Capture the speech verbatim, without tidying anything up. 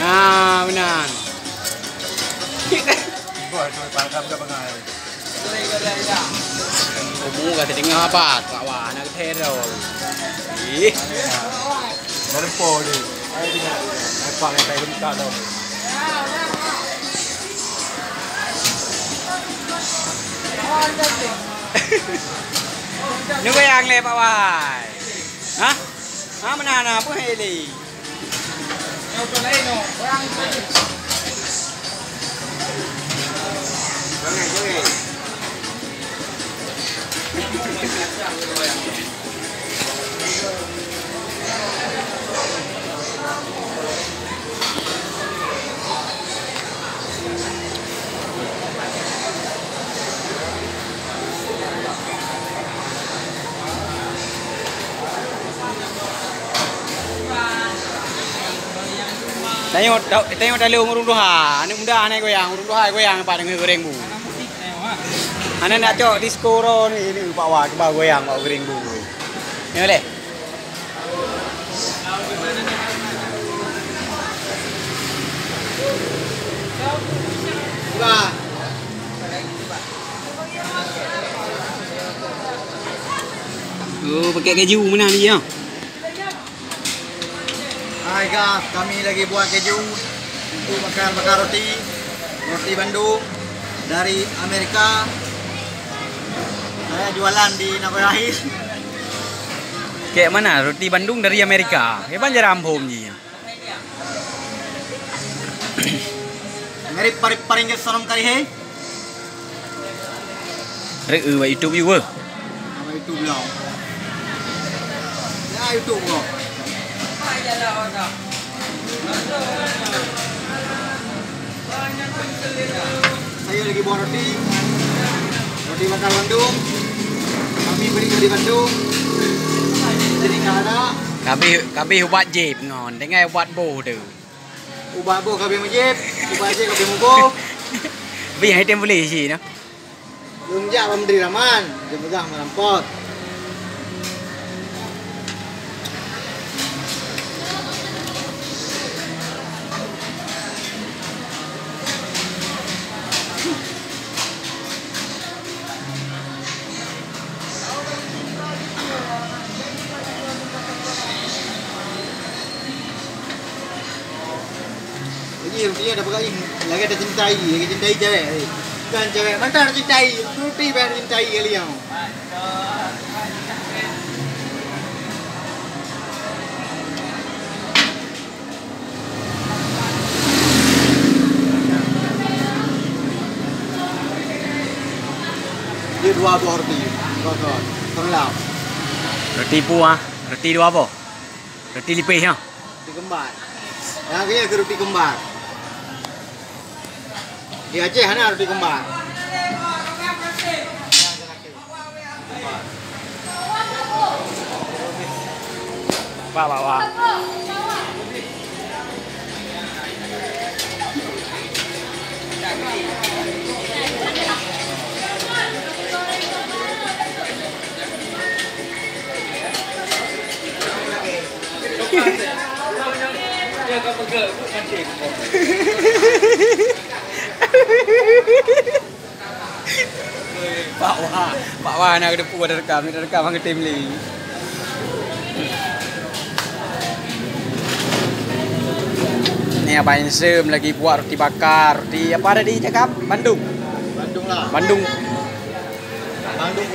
Ah, meunan. Boh, tu pangkam ke pengai. Umu ka teudeungoe apat, Pak Wah, aneuk terong. Ih. Dari po ni. Ai, dia. Ai, Pak, yang tak lengkap tau. Nyoe goyang lé, Pak Wai. Hah? Ha, meunan, ha, peue hai lé? Tanyoe, tanyoe taleueng ureueng tuha, aneuk muda hana goyang, ureueng tuha goyang pat deungon goreng bu. Hana nak cok disko ro ni, ni Pak Wah, cuba goyang bak goreng bu. Ni boleh. Oh, pakai keju meunan dia. Hai guys, kami lagi buat keju untuk bakar-bakar roti. Roti Bandung dari Amerika. Saya jualan di Nagoya Hill. Kayak mana roti Bandung dari Amerika? Kayak banjar ampun ji. Ngeri paring-paring ke sonom kali he. Rek, eh, buat YouTube you, eh? Apa YouTube lah? Ya, YouTube kok. Saya lagi buat roti. Roti bakar Bandung. Kami beli dari Bandung. Jadi nggak ada. Kami, kami ubat jip ngon, dengan ubat boh tu. Ubat boh kami mujib, ubat jip kami muboh. Tapi yang item boleh isi, no? Lôn jak bak Menteri Rahman, Menteri Peugah merampok. Lagi roti ada peugah, lagi ada cintai, lagi cintai cewek. Bukan cewek, mantap cintai, roti bayar cintai kali yang. Dia dua boh roti, dua boh. Terlap. Roti pu ah, roti dua boh. Roti lipéh ah. Roti kembar. Yang kaya ke roti kembar. Di Aceh hana roti kembar. Wah, wah, wah. Pak Wah, Pak Wah na geuteupeue teurekam, teurekam han geutem lé. Ni Abang Insem lagi buat roti bakar, roti apa tadi cakap? Bandung. Bandung lah. Bandung. Bandung.